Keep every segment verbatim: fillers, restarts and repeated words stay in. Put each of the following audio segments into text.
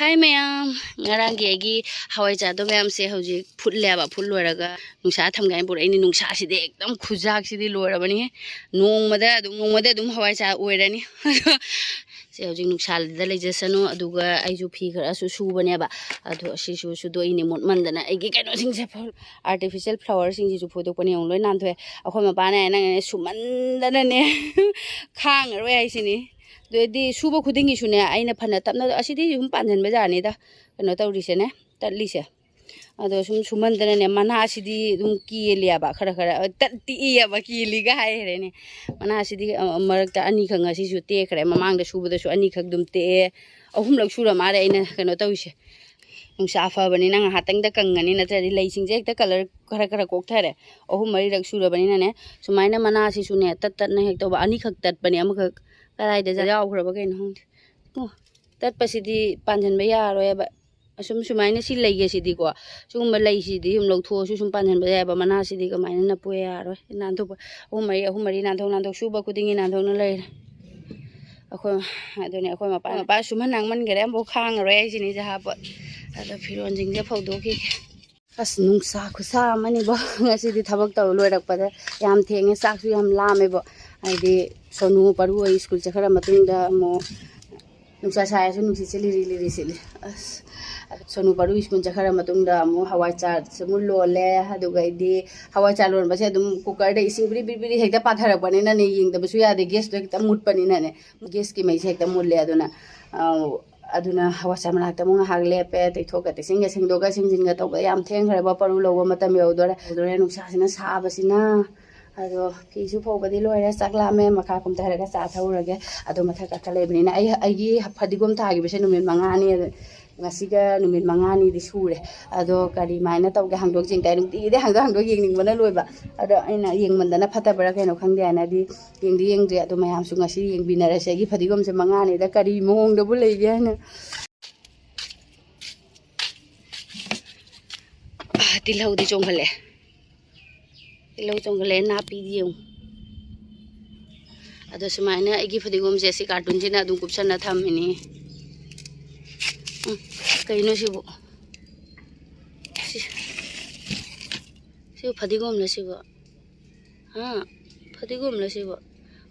ꯍꯥꯏ ꯃꯌꯥꯝ, ꯉꯔꯥꯡꯒꯤ ꯑꯩꯒꯤ ꯍꯋꯥꯏꯖꯥꯔꯗꯣ ꯃꯌꯥꯝꯁꯦ ꯍꯧꯖꯤꯛ ꯐꯨꯠꯂꯦꯕ꯫ ꯐꯨꯠ ꯂꯣꯏꯔꯒ ꯅꯨꯡꯁꯥ ꯊꯝꯒꯦ ꯍꯥꯏꯅ ꯄꯨꯔꯛꯏꯅꯤ꯫ ꯅꯨꯡꯁꯥꯁꯤꯗꯤ ꯑꯦꯛꯗꯝ ꯈꯨꯖꯥꯛꯁꯤꯗꯤ ꯂꯣꯏꯔꯕꯅꯤꯍꯦ꯫ ꯅꯣꯡꯃꯗ ꯑꯗꯨꯝ, ꯅꯣꯡꯃꯗ ꯑꯗꯨꯝ ꯍꯋꯥꯏꯖꯥꯔ ꯑꯣꯏꯔꯅꯤ꯫ ꯁꯦ ꯍꯧꯖꯤꯛ ꯅꯨꯡꯁꯥꯗ ꯂꯩꯖꯁꯅꯨ꯫ ꯑꯗꯨꯒ ꯑꯩꯁꯨ ꯐꯤ ꯈꯔꯁꯨ ꯁꯨꯕꯅꯦꯕ, ꯑꯗꯣ ꯑꯁꯤꯁꯨ ꯁꯨꯗꯣꯛꯏꯅꯦ ꯃꯣꯠꯃꯟꯗꯅ꯫ ꯑꯩꯒꯤ ꯀꯩꯅꯣꯁꯤꯡꯁꯦ, ꯑꯥꯔꯇꯤꯐꯤꯁꯦꯜ ꯐ꯭ꯂꯥꯋꯔꯁꯤꯡꯁꯤꯁꯨ ꯐꯨꯗꯣꯛꯄꯅꯦ, ꯌꯦꯡꯉꯨ, ꯂꯣꯏ ꯅꯥꯟꯊꯣꯛꯑꯦ꯫ ꯑꯩꯈꯣꯏ ꯃꯄꯥꯅ ꯅꯪꯅꯦ ꯁꯨꯃꯟꯗꯅꯅꯦ ꯈꯥꯡꯉꯔꯣꯏ ꯍꯥꯏꯁꯤꯅꯤ꯫ ꯑꯗꯨꯗꯤ ꯁꯨꯕ ꯈꯨꯗꯤꯡꯒꯤꯁꯨꯅꯦ, ꯑꯩꯅ ꯐꯅ ꯇꯞꯅ, ꯑꯁꯤꯗꯤ ꯁꯨꯝ ꯄꯥꯟꯁꯤꯟꯕ ꯖꯥꯠꯅꯤꯗ, ꯀꯩꯅꯣ ꯇꯧꯔꯤꯁꯦꯅꯦ, ꯇꯠꯂꯤꯁꯦ꯫ ꯑꯗꯣ ꯁꯨꯝ ꯁꯨꯃꯟꯗꯅꯅꯦ, ꯃꯅꯥꯁꯤꯗꯤ ꯑꯗꯨꯝ ꯀꯦꯜꯂꯦꯕ, ꯈꯔ ꯈꯔ, ꯑ, ꯇꯠ-, ꯇꯦꯛꯏꯌꯦꯕ, ꯀꯦꯜꯂꯤꯒ ꯍꯥꯏꯈ꯭ꯔꯦꯅꯦ꯫ ꯃꯅꯥꯁꯤꯗꯤ, ꯑ, ꯃꯔꯛꯇ ꯑꯅꯤꯈꯛ ꯉꯁꯤꯁꯨ ꯇꯦꯛꯈ꯭ꯔꯦ, ꯃꯃꯥꯡꯗ ꯁꯨꯕꯗꯁꯨ ꯑꯅꯤꯈꯛ ꯑꯗꯨꯝ ꯇꯦꯛꯑꯦ꯫ ꯑꯍꯨꯝꯂꯛ ꯁꯨꯔ ꯃꯥꯜꯂꯦ ꯑꯩꯅ ꯀꯩꯅꯣ ꯇꯧꯔꯤꯁꯦ꯫ ꯅꯨꯡꯁꯥ ꯐꯕꯅꯤꯅ ꯉꯥꯏꯍꯥꯛꯇꯪꯗ ꯀꯪꯉꯅꯤ, ꯅꯠꯇ꯭ꯔꯗꯤ ꯂꯩꯁꯤꯡꯁꯦ ꯍꯦꯛꯇ ꯀꯂꯔ ꯈꯔ ꯈꯔ ꯀꯣꯛꯊꯔꯦ꯫ ꯑꯍꯨꯝ ꯃꯔꯤꯔꯛ ꯁꯨꯔꯕꯅꯤꯅꯅꯦ, ꯁꯨꯃꯥꯏꯅ ꯃꯅꯥꯁꯤꯁꯨꯅꯦ ꯇꯠ ꯇꯠꯅ ꯍꯦꯛ ꯇꯧꯕ, ꯑꯅꯤꯈꯛ ꯇꯠꯄꯅꯦ, ꯑꯃꯈꯛ ꯀꯗꯥꯏꯗ ꯌꯥꯎꯈ꯭ꯔꯕ ꯀꯩꯅꯣ ꯈꯪꯗꯦ꯫ ꯑꯣ, ꯇꯠꯄꯁꯤꯗꯤ ꯄꯥꯟꯁꯤꯟꯕ ꯌꯥꯔꯣꯏꯕ꯫ ꯑꯁꯨꯝ ꯁꯨꯃꯥꯏꯅ ꯁꯤ ꯂꯩꯒꯦ ꯁꯤꯗꯤꯀꯣ, ꯁꯤꯒꯨꯝꯕ ꯂꯩꯁꯤꯗꯤ ꯁꯨꯝ ꯂꯧꯊꯣꯛꯑꯁꯨ ꯁꯨꯝ ꯄꯥꯟꯁꯤꯟꯕ ꯌꯥꯏꯑꯕ꯫ ꯃꯅꯥꯁꯤꯗꯤ ꯀꯃꯥꯏꯅ ꯅꯞꯄꯨ ꯌꯥꯔꯣꯏ? ꯅꯥꯟꯊꯣꯛꯄ, ꯑꯍꯨꯝ ꯃꯔꯤ, ꯑꯍꯨꯝ ꯃꯔꯤ ꯅꯥꯟꯊꯣꯛ ꯅꯥꯟꯊꯣꯛ ꯁꯨꯕ ꯈꯨꯗꯤꯡꯒꯤ ꯅꯥꯟꯊꯣꯛꯅ ꯂꯩꯔꯦ꯫ ꯑꯩꯈꯣꯏ, ꯑꯗꯨꯅꯦ ꯑꯩꯈꯣꯏ ꯃꯄꯥ, ꯃꯄꯥ ꯁꯨꯝꯍꯟ ꯅꯥꯡꯃꯟꯈꯔꯦ, ꯑꯃꯐꯥꯎ ꯈꯥꯡꯉꯔꯣꯏ ꯑꯩꯁꯤꯅꯤ ꯖꯍꯥꯄꯣꯠ꯫ ꯑꯗꯣ ꯐꯤꯔꯣꯟꯁꯤꯡꯁꯦ ꯐꯧꯗꯣꯛꯈꯤꯒꯦ꯫ ꯑꯁ, ꯅꯨꯡꯁꯥ ꯈꯨꯠꯁꯥ ꯑꯃꯅꯤꯕꯣ꯫ ꯉꯁꯤꯗꯤ ꯊꯕꯛ ꯇꯧ ꯂꯣꯏꯔꯛꯄꯗ ꯌꯥꯝ ꯊꯦꯡꯉꯦ, ꯆꯥꯛꯁꯨ ꯌꯥꯝ ꯂꯥꯝꯃꯦꯕꯣ꯫ ꯍꯥꯏꯗꯤ ꯁꯣꯅꯨ ꯄꯔꯨ ꯍꯣꯏ ꯁ꯭ꯀꯨꯜ ꯆꯠꯈ꯭ꯔ ꯃꯇꯨꯡꯗ ꯑꯃꯨꯛ ꯅꯨꯡꯁꯥ ꯁꯥꯔꯁꯨ ꯅꯨꯡꯁꯤꯠꯁꯦ ꯂꯤꯔꯤ ꯂꯤꯔꯤ ꯁꯤꯠꯂꯤ꯫ ꯑꯁ, ꯁꯣꯅꯨ ꯄꯔꯨ ꯁ꯭ꯀꯨꯜ ꯆꯠꯈ꯭ꯔ ꯃꯇꯨꯡꯗ ꯑꯃꯨꯛ ꯍꯋꯥꯏ ꯆꯥꯔꯁꯦ ꯑꯃꯨꯛ ꯂꯣꯜꯂꯦ꯫ ꯑꯗꯨꯒꯩꯗꯤ ꯍꯋꯥꯏ ꯆꯥꯔ ꯂꯣꯟꯕꯁꯦ ꯑꯗꯨꯝ ꯀꯨꯀꯔꯗ ꯏꯁꯤꯡ ꯕꯤꯔꯤ ꯕꯤꯔꯤ ꯕꯤꯔꯤ ꯍꯦꯛꯇ ꯄꯥꯊꯔꯛꯄꯅꯤꯅꯅꯦ, ꯌꯦꯡꯗꯕꯁꯨ ꯌꯥꯗꯦ, ꯒ꯭ꯌꯥꯁꯇꯣ ꯍꯦꯛꯇ ꯃꯨꯠꯄꯅꯤꯅꯅꯦ꯫ ꯒ꯭ꯌꯥꯁꯀꯤ ꯃꯩꯁꯦ ꯍꯦꯛꯇ ꯃꯨꯠꯂꯦ꯫ ꯑꯗꯨꯅ, ꯑ, ꯑꯗꯨꯅ ꯍꯋꯥꯏ ꯆꯥꯔ ꯃꯅꯥꯛꯇ ꯑꯃꯨꯛ ꯉꯥꯏꯍꯥꯛ ꯂꯦꯞꯄꯦ, ꯇꯩꯊꯣꯛꯀ ꯇꯩꯁꯤꯟꯒ ꯁꯦꯡꯗꯣꯛꯀ ꯁꯦꯡꯖꯤꯟꯒ ꯇꯧꯕ ꯌꯥꯝ ꯊꯦꯡꯈ꯭ꯔꯦꯕ꯫ ꯄꯔꯨ ꯂꯧꯕ ꯃꯇꯝ ꯌꯧꯗꯣꯔꯦ꯫ ꯌꯧꯗꯣꯔꯦ, ꯅꯨꯡꯁꯥꯁꯤꯅ ꯁꯥꯕꯁꯤꯅ꯫ ꯑꯗꯣ ꯐꯤꯁꯨ ꯐꯧꯕꯗꯤ ꯂꯣꯏꯔꯦ, ꯆꯥꯛ ꯂꯥꯝꯃꯦ, ꯃꯈꯥ ꯀꯨꯝꯊꯔꯒ ꯆꯥ ꯊꯛꯎꯔꯒꯦ꯫ ꯑꯗꯣ ꯃꯊꯛ ꯀꯥꯈꯠ ꯂꯩꯕꯅꯤꯅ ꯑꯩ, ꯑꯩꯒꯤ ꯐꯗꯤꯒꯣꯝ ꯊꯥꯈꯤꯕꯁꯦ ꯅꯨꯃꯤꯠ ꯃꯉꯥꯅꯤ꯫ ꯑꯗꯣ ꯉꯁꯤꯒ ꯅꯨꯃꯤꯠ ꯃꯉꯥꯅꯤꯗꯤ ꯁꯨꯔꯦ꯫ ꯑꯗꯣ ꯀꯔꯤꯃꯥꯏꯅ ꯇꯧꯒꯦ ꯍꯥꯡꯗꯣꯛ ꯌꯦꯡ ꯇꯥꯏ, ꯅꯨꯡꯇꯤꯒꯤꯗꯤ ꯍꯥꯡꯗꯣꯛ ꯍꯥꯡꯗꯣꯛ ꯌꯦꯡꯅꯤꯡꯕꯅ ꯂꯣꯏꯕ꯫ ꯑꯗꯣ ꯑꯩꯅ ꯌꯦꯡꯃꯟꯗꯅ ꯐꯠꯇꯕ꯭ꯔꯥ ꯀꯩꯅꯣ ꯈꯪꯗꯦ ꯍꯥꯏꯅꯗꯤ ꯌꯦꯡꯗꯤ ꯌꯦꯡꯗ꯭ꯔꯤ꯫ ꯑꯗꯣ ꯃꯌꯥꯝꯁꯨ ꯉꯁꯤ ꯌꯦꯡꯕꯤꯅꯔꯁꯦ ꯑꯩꯒꯤ ꯐꯗꯤꯒꯣꯝꯁꯦ ꯃꯉꯥꯅꯤꯗ ꯀꯔꯤ ꯃꯑꯣꯡꯗꯕꯨ ꯂꯩꯒꯦ ꯍꯥꯏꯅ꯫ ꯑꯥ, ꯇꯤꯜꯍꯧꯗꯤ ꯆꯣꯡꯈꯠꯂꯛꯑꯦ꯫ ꯇꯤꯜꯍꯧ ꯆꯣꯡꯈꯠꯂꯛꯑꯦ, ꯅꯥꯄꯤꯗꯤ ꯌꯦꯡꯉꯨ꯫ ꯑꯗꯣ ꯁꯨꯃꯥꯏꯅ ꯑꯩꯒꯤ ꯐꯗꯤꯒꯣꯝꯁꯦ ꯁꯤ ꯀꯥꯔꯇꯨꯟꯁꯤꯅ ꯑꯗꯨꯝ ꯀꯨꯞꯁꯟꯅ ꯊꯝꯃꯤꯅꯤ꯫ ꯎꯝ, ꯀꯩꯅꯣ ꯁꯤꯕꯨ? ꯁꯤ, ꯁꯤꯕꯨ ꯐꯗꯤꯒꯣꯝꯂ ꯁꯤꯕꯨ? ꯍꯥ? ꯐꯗꯤꯒꯣꯝꯂ ꯁꯤꯕꯨ?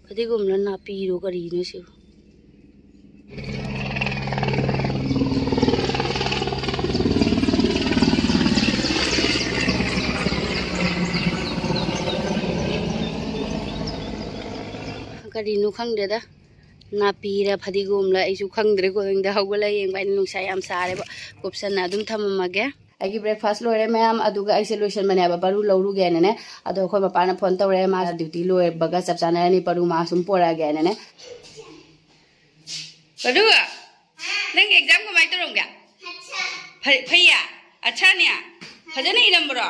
ꯐꯗꯤꯒꯣꯝꯂ ꯅꯥꯄꯤꯔꯣ ꯀꯔꯤꯅꯣ ꯁꯤꯕꯨ? ꯀꯔꯤꯅꯣ ꯈꯪꯗꯦꯗ꯫ ꯅꯥꯄꯤꯔ ꯐꯗꯤꯒꯣꯝꯂ ꯑꯩꯁꯨ ꯈꯪꯗ꯭ꯔꯦꯀꯣ꯫ ꯈꯪꯗꯦ, ꯍꯧꯒꯠꯂ ꯌꯦꯡꯕ ꯍꯥꯏꯅ ꯅꯨꯡꯁꯥ ꯌꯥꯝ ꯁꯥꯔꯦꯕ꯫ ꯀꯨꯞꯁꯟꯅ ꯑꯗꯨꯝ ꯊꯝꯃꯝꯃꯒꯦ꯫ ꯑꯩꯒꯤ breakfast ꯂꯣꯏꯔꯦ ꯃꯌꯥꯝ, ꯑꯗꯨꯒ ꯑꯩꯁꯦ ꯂꯣꯏꯁꯟꯕꯅꯦꯕ ꯄꯔꯨ ꯂꯧꯔꯨꯒꯦꯅꯅꯦ꯫ ꯑꯗꯣ ꯑꯩꯈꯣꯏ ꯃꯄꯥꯅ phone ꯇꯧꯔꯛꯑꯦ, ꯃꯥ duty ꯂꯣꯏꯕꯒ ꯆꯞ ꯆꯥꯟꯅꯔꯅꯤ, ꯄꯔꯨ ꯃꯥ ꯁꯨꯝ ꯄꯣꯔꯛꯑꯒꯦꯅꯅꯦ꯫ ꯄꯔꯨ, ꯅꯪ exam ꯀꯃꯥꯏꯅ ꯇꯧꯔꯝꯒꯦ? ꯐꯩ-, ꯐꯩꯌꯦ? ꯑꯠꯁꯥꯅꯦ? ꯐꯖꯅ ꯏꯔꯝꯕ꯭ꯔꯣ?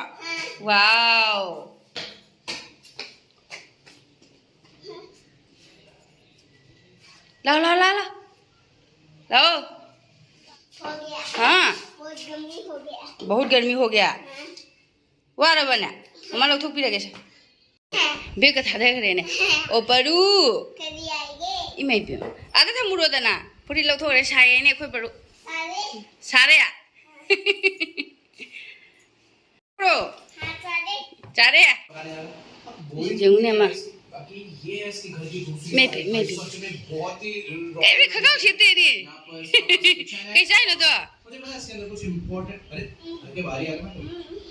Wow. लाओ, लाओ, लाओ, लाओ। लाओ। हो गया। हाँ। बहुत गर्मी हो गया। बहुत गर्मी हो गया। हाँ। ꯋꯥꯔꯕꯅꯦ? ꯃꯃꯥ ꯂꯧꯊꯣꯛꯄꯤꯔꯒꯦꯁꯦ꯫ Bagꯀ ꯊꯥꯗꯈ꯭ꯔꯦꯅꯦ꯫ ꯑꯣ, ꯄꯔꯨ꯫ ꯀꯔꯤ ꯍꯥꯏꯒꯦ? ꯏꯃꯥ ꯏꯕꯦꯝꯃ꯫ ꯑꯥꯗ ꯊꯝꯃꯨꯔꯣꯗꯅ꯫ ꯐꯨꯔꯤꯠ ꯂꯧꯊꯣꯛꯈ꯭ꯔꯦ, ꯁꯥꯏꯌꯦꯅꯦ ꯑꯩꯈꯣꯏ ꯄꯔꯨ꯫ ꯁꯥꯔꯦ꯫ ꯁꯥꯔꯦ? ꯄꯔꯨ꯫ हाँ, ꯆꯥꯔꯦ꯫ ꯆꯥꯔꯦ? ꯌꯦꯡꯉꯨꯅꯦ ꯃꯥ꯫ ꯃꯦꯠꯄꯤ, ꯃꯦꯠꯄꯤ꯫ ꯀꯩꯅꯣ ꯈꯪꯒꯥꯎ ꯁꯦꯠꯇꯦꯅꯦ꯫ ꯀꯩ ꯆꯥꯏꯅꯣ ꯑꯗꯣ? मुझे पता है इसके अंदर कुछ इम्पोर्टेंट, अरे, घर के बाहर ही आ गया ना।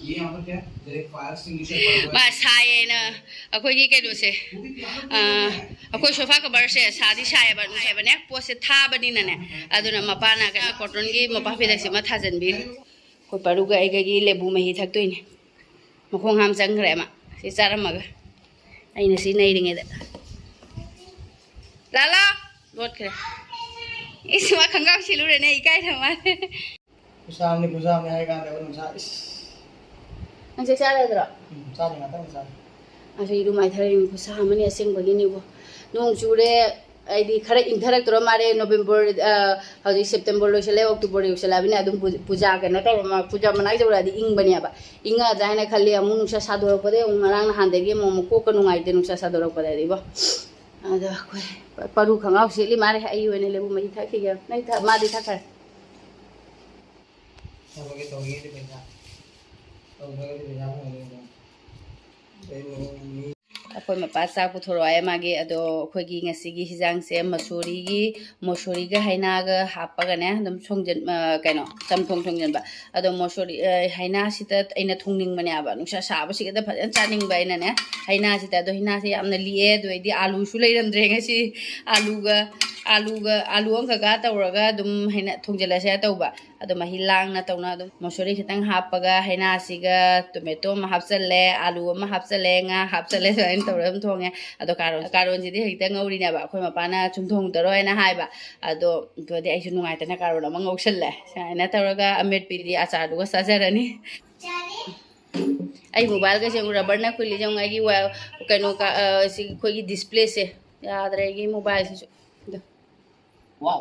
ये यहाँ पर क्या है? जरा एक fire extinguisher पड़ा हुआ है। ꯃꯥ ꯁꯥꯏꯌꯦꯅ ꯑꯩꯈꯣꯏꯒꯤ ꯀꯩꯅꯣꯁꯦ, ꯑ, ꯑꯩꯈꯣꯏ sofa coverꯁꯦ ꯁꯥꯗꯤ ꯁꯥꯏꯌꯦꯕ, ꯅꯨꯡꯁꯥꯏꯕꯅꯦ, ꯄꯣꯠꯁꯦ ꯊꯥꯕꯅꯤꯅꯅꯦ꯫ ꯑꯗꯨꯅ ꯃꯄꯥꯅ ꯀꯩꯅꯣ cottonꯒꯤ ꯃꯣꯝꯄꯥꯛ ꯐꯤꯗꯛꯁꯦ ꯑꯃ ꯊꯥꯖꯟꯕꯤꯔꯦ꯫ ꯑꯩꯈꯣꯏ ꯄꯔꯨꯒ ꯑꯩꯒꯒꯤ ꯂꯦꯕꯨ ꯃꯍꯤ ꯊꯛꯇꯣꯏꯅꯦ꯫ ꯃꯈꯣꯡ ꯍꯥꯝ ꯆꯪꯈ꯭ꯔꯦ ꯑꯃ꯫ ꯁꯤ ꯆꯥꯔꯝꯃꯒ꯫ ꯑꯩꯅ ꯁꯤ ꯅꯩꯔꯤꯉꯩꯗ꯫ ꯂꯥꯂꯥ! ꯂꯣꯠꯈ꯭ꯔꯦ꯫ ꯏꯁ, ꯃꯥ ꯈꯪꯒꯥꯎ ꯁꯦꯠꯂꯨꯔꯦꯅꯦ, ꯏꯀꯥꯏꯗ ꯃꯥꯜꯂꯦ꯫ ꯈꯨꯁꯥ ꯑꯃꯅꯤ, ꯈꯨꯁꯥ ꯑꯃꯅꯤ ꯍꯥꯏ ꯀꯥꯟꯗ ꯅꯨꯡꯁꯥ, ꯏꯁ꯫ ꯅꯪ ꯆꯥꯛ ꯆꯥꯔꯗ꯭ꯔꯣ? ꯎꯝ, ꯆꯥꯅꯤ, ꯉꯥꯛꯇꯪ ꯆꯥꯅꯤ꯫ ꯑꯁ, ꯏꯔꯨ ꯃꯥꯏꯊꯔꯤꯅꯤ, ꯈꯨꯠꯁꯥ ꯑꯃꯅꯤ ꯑꯁꯦꯡꯕꯒꯤꯅꯤꯕꯣ꯫ ꯅꯣꯡ ꯆꯨꯔꯦ, ꯍꯥꯏꯗꯤ ꯈꯔ ꯏꯪꯊꯔꯛꯇꯣꯔ ꯃꯥꯜꯂꯦ꯫ November, ꯑ, ꯍꯧꯖꯤꯛ September ꯂꯣꯏꯁꯤꯜꯂꯦ, October ꯌꯧꯁꯤꯜꯂꯛꯑꯕꯅꯤꯅ ꯑꯗꯨꯝ ꯄꯨ-, ꯄꯨꯖꯥ ꯀꯩꯅꯣ ꯇꯧꯔ ꯃ-, ꯄꯨꯖꯥ ꯃꯅꯥꯛ ꯌꯧꯔꯛꯑꯗꯤ ꯏꯪꯕꯅꯦꯕ꯫ ꯏꯪꯉꯛꯑꯗ꯭ꯔꯥ ꯍꯥꯏꯅ ꯈꯜꯂꯤ꯫ ꯑꯃꯨꯛ ꯅꯨꯡꯁꯥ ꯁꯥꯗꯣꯔꯛꯄꯗꯩ ꯑꯃꯨꯛ ꯉꯔꯥꯡ ꯅꯍꯥꯟꯗꯒꯤ ꯑꯃꯨꯛ, ꯑꯃꯨꯛ ꯀꯣꯛꯀ ꯅꯨꯡꯉꯥꯏꯇꯦ ꯅꯨꯡꯁꯥ ꯁꯥꯗꯣꯔꯛꯄꯗꯗꯤꯕꯣ꯫ ꯑꯗꯣ ꯑꯩꯈꯣꯏ ꯄ-, ꯄꯔꯨ ꯈꯪꯒꯥꯎ ꯁꯦꯠꯂꯤ ꯃꯥꯜꯂꯦ꯫ ꯑꯩ ꯑꯣꯏꯅ ꯂꯦꯕꯨ ꯃꯍꯤ ꯊꯛꯈꯤꯒꯦ꯫ ꯅꯪ ꯊꯛ-, ꯃꯥꯗꯤ ꯊꯛꯈ꯭ꯔꯦ꯫ ꯊꯕꯛꯀꯤ ꯇꯧꯔꯤꯉꯩꯗ ꯄꯩꯁꯥ, ꯇꯧꯗ꯭ꯔꯒꯗꯤ ꯄꯩꯁꯥ ꯐꯪꯉꯣꯏꯗꯣꯏꯅꯦ꯫ ꯑꯗꯩ ꯃꯤ ꯑꯩꯈꯣꯏ ꯃꯄꯥ ꯆꯥꯛ ꯄꯨꯊꯣꯔꯛꯑꯣ ꯍꯥꯏ ꯃꯥꯒꯤ꯫ ꯑꯗꯣ ꯑꯩꯈꯣꯏꯒꯤ ꯉꯁꯤꯒꯤ ꯍꯤꯟꯖꯥꯡꯁꯦ ꯃꯁꯣꯔꯤꯒꯤ, ꯃꯁꯣꯔꯤꯒ ꯍꯩꯅꯥꯒ ꯍꯥꯞꯄꯒꯅꯦ ꯑꯗꯨꯝ ꯁꯣꯡꯖꯟ-, ꯑ, ꯀꯩꯅꯣ, ꯆꯝꯊꯣꯡ ꯊꯣꯡꯖꯟꯕ꯫ ꯑꯗꯣ ꯃꯁꯣꯔꯤ, ꯑ, ꯍꯩꯅꯥꯁꯤꯗ ꯑꯩꯅ ꯊꯣꯡꯅꯤꯡꯕꯅꯦꯕ, ꯅꯨꯡꯁꯥ ꯁꯥꯕꯁꯤꯗ ꯐꯖꯅ ꯆꯥꯅꯤꯡꯕ ꯑꯩꯅꯅꯦ ꯍꯩꯅꯥꯁꯤꯗ꯫ ꯑꯗꯣ ꯍꯩꯅꯥꯁꯦ ꯌꯥꯝꯅ ꯂꯤꯛꯑꯦ, ꯑꯗꯨ ꯑꯩꯗꯤ ꯑꯥꯂꯨꯁꯨ ꯂꯩꯔꯝꯗ꯭ꯔꯦ ꯉꯁꯤ꯫ ꯑꯥꯂꯨꯒ, ꯑꯥꯂꯨꯒ, ꯑꯥꯂꯨ ꯑꯃꯈꯛꯀ ꯇꯧꯔꯒ ꯑꯗꯨꯝ ꯍꯩꯅ-, ꯊꯣꯡꯖꯜꯂꯁꯦ ꯇꯧꯕ꯫ ꯑꯗꯣ ꯃꯍꯤ ꯂꯥꯡꯅ ꯇꯧꯅ ꯑꯗꯨꯝ ꯃꯁꯣꯔꯤ ꯈꯤꯇꯪ ꯍꯥꯞꯄꯒ, ꯍꯩꯅꯥꯁꯤꯒ tomato ꯑꯃ ꯍꯥꯞꯆꯜꯂꯦ, ꯑꯥꯂꯨ ꯑꯃ ꯍꯥꯞꯆꯜꯂꯦ, ꯉꯥ ꯍꯥꯞꯆꯜꯂꯦ, ꯁꯨꯃꯥꯏꯅ ꯇꯧꯔꯒ ꯑꯗꯨꯝ ꯊꯣꯡꯉꯦ꯫ ꯑꯗꯣ ꯀꯥꯔꯣꯟ, ꯀꯥꯔꯣꯟꯁꯤꯗꯤ ꯍꯧꯖꯤꯛꯇ ꯉꯧꯔꯤꯅꯦꯕ꯫ ꯑꯩꯈꯣꯏ ꯃꯄꯥꯅ "ꯁꯨꯝ ꯊꯣꯡꯗꯔꯣ" ꯍꯥꯏꯅ ꯍꯥꯏꯕ꯫ ꯑꯗꯣ ꯑꯗꯨꯗꯤ ꯑꯩꯁꯨ ꯅꯨꯡꯉꯥꯏꯇꯅ ꯀꯥꯔꯣꯟ ꯑꯃ ꯉꯧꯁꯜꯂꯦ꯫ ꯁꯨꯃꯥꯏꯅ ꯇꯧꯔꯒ ꯑꯃꯦꯠꯄꯤꯗꯤ ꯑꯆꯥꯔꯗꯨꯒ ꯆꯥꯖꯔꯅꯤ꯫ ꯑꯩ mobileꯒꯁꯦ ꯑꯃꯨꯛ rubberꯅ ꯈꯨꯜꯂꯤꯁꯦ ꯑꯃꯨꯛ ꯑꯩꯒꯤ ꯋꯥ-, ꯀꯩꯅꯣ ꯀ-, ꯑ, ꯁꯤ ꯑꯩꯈꯣꯏꯒꯤ displayꯁꯦ ꯌꯥꯗ꯭ꯔꯦ ꯑꯩꯒꯤ mobileꯁꯤꯁꯨ꯫ ꯑꯗꯣ꯫ Wow꯫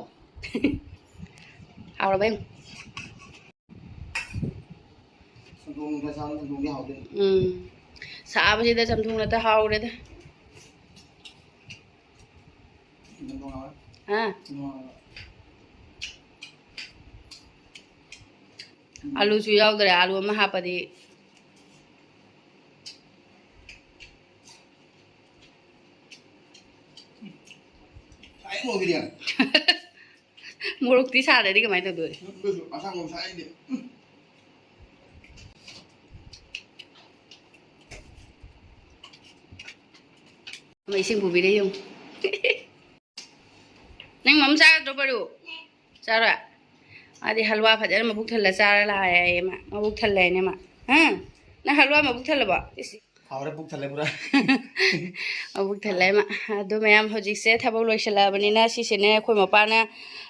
ꯍꯥꯎꯔꯕ ꯌꯦꯡꯉꯨ꯫ ꯆꯝꯊꯣꯡ ꯈꯔ ꯆꯥꯕꯅ ꯆꯝꯊꯣꯡꯗꯤ ꯍꯥꯎꯗꯣꯏꯅꯤ꯫ ꯎꯝ꯫ ꯁꯥꯕꯁꯤꯗ ꯆꯝꯊꯣꯡ ꯅꯠꯇ ꯍꯥꯎꯔꯦꯗ꯫ ꯆꯝꯊꯣꯡ ꯍꯥꯎꯔꯦ꯫ ꯍꯥ? ꯆꯝꯊꯣꯡ ꯍꯥꯎꯔꯦ꯫ ꯑꯂꯨꯁꯨ ꯌꯥꯎꯗ꯭ꯔꯦ, ꯑꯂꯨ ꯑꯃ ꯍꯥꯞꯄꯗꯤ꯫ ꯁꯥꯏ ꯃꯣꯔꯣꯛꯀꯤꯗꯤ꯫ ꯃꯣꯔꯣꯛꯇꯤ ꯁꯥꯗ꯭ꯔꯗꯤ ꯀꯃꯥꯏꯅ ꯇꯧꯗꯣꯏ? ꯑꯗꯨꯁꯨ ꯑꯁꯥꯡꯕ ꯁꯥꯏꯗꯤ꯫ ꯎꯝ꯫ ꯑꯃ ꯏꯁꯤꯡ ꯄꯨꯕꯤꯔꯦ ꯌꯦꯡꯉꯨ꯫ ꯅꯪ ꯃꯝ ꯆꯥꯒꯗ꯭ꯔꯣ, ꯄꯔꯨ? ꯆꯥꯔꯣꯏ? ꯃꯥꯗꯤ ꯍꯜꯋꯥ ꯐꯖꯅ ꯃꯕꯨꯛ ꯊꯜꯂ ꯆꯥꯔ ꯂꯥꯛꯑꯦ ꯍꯥꯏꯌꯦ ꯃꯥ꯫ ꯃꯕꯨꯛ ꯊꯜꯂꯦ ꯍꯥꯏꯅꯦ ꯃꯥ꯫ ꯍꯥ? ꯅꯪ ꯍꯜꯋꯥ ꯃꯕꯨꯛ ꯊꯜꯂꯕꯣ? ꯏꯁ꯫ ꯍꯥꯎꯔꯦ, ꯄꯨꯛ ꯊꯜꯂꯦ ꯄꯨꯔꯥ꯫ ꯃꯕꯨꯛ ꯊꯜꯂꯦ ꯃꯥ꯫ ꯑꯗꯣ ꯃꯌꯥꯝ, ꯍꯧꯖꯤꯛꯁꯦ ꯊꯕꯛ ꯂꯣꯏꯁꯤꯜꯂꯛꯑꯕꯅꯤꯅ ꯁꯤꯁꯤꯅꯦ ꯑꯩꯈꯣꯏ ꯃꯄꯥꯅ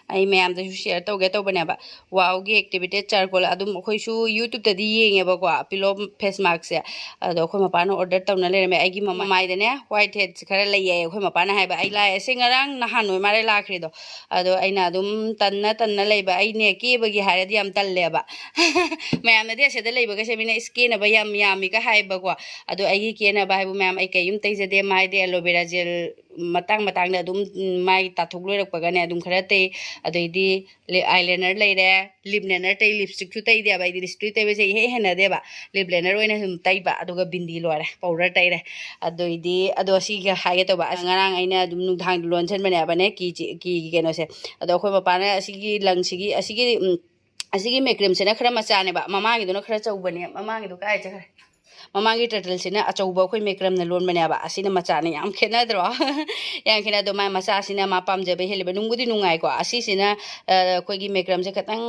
ꯑꯩ ꯃꯌꯥꯝꯗꯁꯨ share ꯇꯧꯒꯦ ꯇꯧꯕꯅꯦꯕ꯫ ꯋꯥꯎꯒꯤ activated charcoal ꯑꯗꯨꯝ ꯑꯩꯈꯣꯏꯁꯨ YouTubeꯇꯗꯤ ꯌꯦꯡꯉꯦꯕꯀꯣ, pillow face maskꯁꯦ꯫ ꯑꯗꯣ ꯑꯩꯈꯣꯏ ꯃꯄꯥꯅ order ꯇꯧꯅ ꯂꯩꯔꯝꯃꯦ꯫ ꯑꯩꯒꯤ ꯃꯃꯥꯏꯗꯅꯦ white heads ꯈꯔ ꯂꯩꯌꯦ ꯑꯩꯈꯣꯏ ꯃꯄꯥꯅ ꯍꯥꯏꯕ꯫ ꯑꯩ ꯂꯥꯛꯑꯦ, ꯁꯤ ꯉꯔꯥꯡ ꯅꯍꯥꯟ ꯑꯣꯏ ꯃꯥꯜꯂꯦ ꯂꯥꯛꯈ꯭ꯔꯤꯗꯣ꯫ ꯑꯗꯣ ꯑꯩꯅ ꯑꯗꯨꯝ ꯇꯟꯅ ꯇꯟꯅ ꯂꯩꯕ, ꯑꯩꯅꯦ ꯀꯦꯕꯒꯤ ꯍꯥꯏꯔꯗꯤ ꯌꯥꯝ ꯇꯜꯂꯦꯕ꯫ ꯃꯌꯥꯝꯅꯗꯤ ꯑꯁꯤꯗ ꯂꯩꯕꯒꯁꯦ ꯃꯤꯅ "ꯏꯁ, ꯀꯦꯅꯕ ꯌꯥꯝ ꯌꯥꯝꯃꯤꯒ" ꯍꯥꯏꯕꯀꯣ꯫ ꯑꯗꯣ ꯑꯩꯒꯤ ꯀꯦꯅꯕ ꯍꯥꯏꯕꯨ ꯃꯌꯥꯝ, ꯑꯩ ꯀꯩꯝ ꯇꯩꯖꯗꯦ, ꯃꯥꯏꯗ aloe vera gel ꯃꯇꯥꯡ ꯃꯇꯥꯡꯗ ꯑꯗꯨꯝ, ꯎꯝ, ꯃꯥꯏ ꯇꯥꯊꯣꯛ ꯂꯣꯏꯔꯛꯄꯒꯅꯦ ꯑꯗꯨꯝ ꯈꯔ ꯇꯩ꯫ ꯑꯗꯩꯗꯤ ꯂꯤ-, eyeliner ꯂꯩꯔꯦ, lip liner ꯇꯩ, lipstickꯁꯨ ꯇꯩꯗꯦꯕ ꯑꯩꯗꯤ, lipstick ꯇꯩꯕꯁꯦ ꯏꯍꯩ ꯍꯩꯅꯗꯦꯕ꯫ Lip liner ꯑꯣꯏꯅ ꯁꯨꯝ ꯇꯩꯕ, ꯑꯗꯨꯒ ꯕꯤꯟꯗꯤ ꯂꯣꯏꯔꯦ, powder ꯇꯩꯔꯦ꯫ ꯑꯗꯨꯏꯗꯤ ꯑꯗꯣ ꯁꯤꯒ ꯍꯥꯏꯒꯦ ꯇꯧꯕ, ꯑꯁ, ꯉꯔꯥꯡ ꯑꯩꯅ ꯑꯗꯨꯝ ꯅꯨꯡꯗꯥꯡꯗ ꯂꯣꯟꯁꯤꯟꯕꯅꯦꯕꯅꯦ ꯀꯤ ꯆꯤ-, ꯀꯤꯒꯤ ꯀꯩꯅꯣꯁꯦ꯫ ꯑꯗꯣ ꯑꯩꯈꯣꯏ ꯃꯄꯥꯅ ꯑꯁꯤꯒꯤ ꯂꯪꯁꯤꯒꯤ, ꯑꯁꯤꯒꯤ, ꯎꯝ, ꯑꯁꯤꯒꯤ ꯃꯦꯀ꯭ꯔꯦꯝꯁꯤꯅ ꯈꯔ ꯃꯆꯥꯅꯦꯕ, ꯃꯃꯥꯡꯒꯤꯗꯨꯅ ꯈꯔ ꯆꯥꯎꯕꯅꯦ꯫ ꯃꯃꯥꯡꯒꯤꯗꯣ ꯀꯥꯏ ꯆꯠꯈ꯭ꯔꯦ? ꯃꯃꯥꯡꯒꯤ turtleꯁꯤꯅ ꯑꯆꯧꯕ ꯑꯩꯈꯣꯏ ꯃꯦꯀ꯭ꯔꯝꯅ ꯂꯣꯟꯕꯅꯦꯕ, ꯑꯁꯤꯅ ꯃꯆꯥꯅꯦ꯫ ꯌꯥꯝ ꯈꯦꯠꯅꯗ꯭ꯔꯣ? ꯌꯥꯝ ꯈꯦꯠꯅꯩ꯫ ꯑꯗꯣ ꯃꯥꯏ ꯃꯆꯥꯁꯤꯅ ꯃꯥ ꯄꯥꯝꯖꯕ ꯍꯦꯜꯂꯦꯕ꯫ ꯅꯨꯡꯕꯨꯗꯤ ꯅꯨꯡꯉꯥꯏꯀꯣ꯫ ꯑꯁꯤꯁꯤꯅ, ꯑ, ꯑꯩꯈꯣꯏꯒꯤ ꯃꯦꯀ꯭ꯔꯝꯁꯦ ꯈꯤꯇꯪ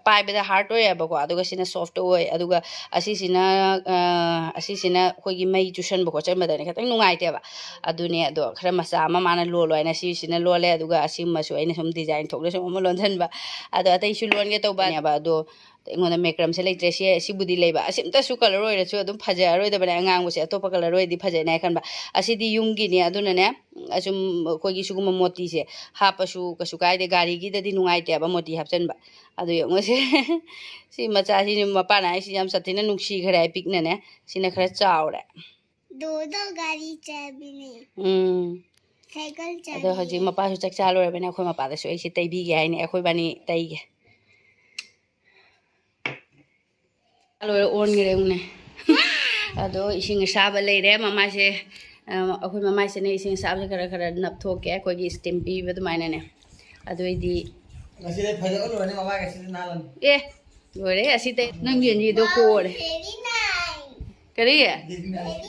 ꯄꯥꯏꯕꯗ hard ꯑꯣꯏꯌꯦꯕꯀꯣ, ꯑꯗꯨꯒ ꯁꯤꯅ soft ꯑꯣꯏ꯫ ꯑꯗꯨꯒ ꯑꯁꯤꯁꯤꯅ, ꯑ, ꯑꯁꯤꯁꯤꯅ ꯑꯩꯈꯣꯏꯒꯤ ꯃꯩ ꯆꯨꯁꯟꯕ ꯈꯣꯠꯆꯟꯕꯗꯅꯦ ꯈꯤꯇꯪ ꯅꯨꯡꯉꯥꯏꯇꯦꯕ꯫ ꯑꯗꯨꯅꯦ꯫ ꯑꯗꯣ ꯈꯔ ꯃꯆꯥ ꯑꯃ ꯃꯥꯅ ꯂꯣꯜꯂꯣ ꯍꯥꯏꯅ ꯁꯤꯁꯤꯅ ꯂꯣꯜꯂꯦ꯫ ꯑꯗꯨꯒ ꯑꯁꯤꯃꯁꯨ ꯑꯩꯅ ꯁꯨꯝ design ꯊꯣꯛꯅ ꯁꯨꯝ ꯑꯃ ꯂꯣꯟꯁꯤꯟꯕ꯫ ꯑꯗꯣ ꯑꯇꯩꯁꯨ ꯂꯣꯟꯒꯦ ꯇꯧꯕꯅꯦꯕ꯫ ꯑꯗꯣ ꯑꯩꯉꯣꯟꯗ ꯃꯦꯀ꯭ꯔꯝꯁꯦ ꯂꯩꯇ꯭ꯔꯦ꯫ ꯁꯤ, ꯁꯤꯕꯨꯗꯤ ꯂꯩꯕ꯫ ꯑꯁꯤꯝꯇꯁꯨ colour ꯑꯣꯏꯔꯁꯨ ꯑꯗꯨꯝ ꯐꯖꯔꯔꯣꯏꯗꯕꯅꯦ꯫ ꯑꯉꯥꯡꯕꯁꯦ ꯑꯇꯣꯞꯄ colour ꯑꯣꯏꯔꯗꯤ ꯐꯖꯩꯅ ꯍꯥꯏ ꯈꯟꯕ꯫ ꯑꯁꯤꯗꯤ ꯌꯨꯝꯒꯤꯅꯤ꯫ ꯑꯗꯨꯅꯅꯦ, ꯑꯁꯨꯝ ꯑꯩꯈꯣꯏꯒꯤ ꯁꯤꯒꯨꯝꯕ ꯃꯣꯇꯤꯁꯦ ꯍꯥꯞꯄꯁꯨ ꯀꯩꯁꯨ ꯀꯥꯏꯗꯦ꯫ ꯒꯥꯔꯤꯒꯤꯗꯗꯤ ꯅꯨꯡꯉꯥꯏꯇꯦꯕ ꯃꯣꯇꯤ ꯍꯥꯞꯆꯤꯟꯕ꯫ ꯑꯗꯨ ꯌꯦꯡꯉꯨꯁꯦ꯫ ꯁꯤ ꯃꯆꯥꯁꯤꯅ ꯃꯄꯥꯅ ꯍꯥꯏꯁꯤ ꯌꯥꯝ ꯁꯥꯊꯤꯅ ꯅꯨꯡꯁꯤꯈ꯭ꯔꯦ ꯍꯥꯏ ꯄꯤꯛꯅꯅꯦ꯫ ꯁꯤꯅ ꯈꯔ ꯆꯥꯎꯔꯦ꯫ ꯗꯣꯗꯣ ꯒꯥꯔꯤ ꯆꯥꯕꯤꯅꯦ꯫ ꯎꯝ꯫ ꯁꯥꯏꯀꯜ ꯆꯥꯕꯤ꯫ ꯑꯗꯣ ꯍꯧꯖꯤꯛ ꯃꯄꯥꯁꯨ ꯆꯥꯛ ꯆꯥ ꯂꯣꯏꯔꯕꯅꯤꯅ ꯑꯩꯈꯣꯏ ꯃꯄꯥꯗꯁꯨ ꯑꯩꯁꯦ ꯇꯩꯕꯤꯒꯦ ꯍꯥꯏꯅꯤ꯫ ꯑꯩꯈꯣꯏꯕꯥꯅꯤ ꯇꯩꯒꯦ꯫ ꯂꯣꯏꯔ ꯑꯣꯟꯈ꯭ꯔꯦ ꯌꯦꯡꯉꯨꯅꯦ꯫ ꯑꯗꯣ ꯏꯁꯤꯡ ꯑꯁꯥꯕ ꯂꯩꯔꯦ꯫ ꯃꯃꯥꯏꯁꯦ, ꯑ, ꯑꯩꯈꯣꯏ ꯃꯃꯥꯏꯁꯤꯅ ꯏꯁꯤꯡ ꯑꯁꯥꯕꯁꯦ ꯈꯔ ꯈꯔ ꯅꯞꯊꯣꯛꯀꯦ, ꯑꯩꯈꯣꯏꯒꯤ steam ꯄꯤꯕ ꯑꯗꯨꯃꯥꯏꯅꯅꯦ꯫ ꯑꯗꯨ ꯑꯣꯏꯗꯤ ꯉꯁꯤꯗꯤ ꯐꯖꯕ ꯂꯣꯏꯔꯅꯤ, ꯃꯃꯥꯏ ꯉꯁꯤꯗꯤ ꯅꯥꯜꯂꯅꯤ꯫ ꯑꯦ, ꯂꯣꯏꯔꯦ꯫ ꯑꯁꯤꯗ ꯅꯪ ꯌꯦꯟꯖꯤꯗꯣ ꯍꯣꯔꯦ꯫ Very nice꯫ ꯀꯔꯤ? Very nice꯫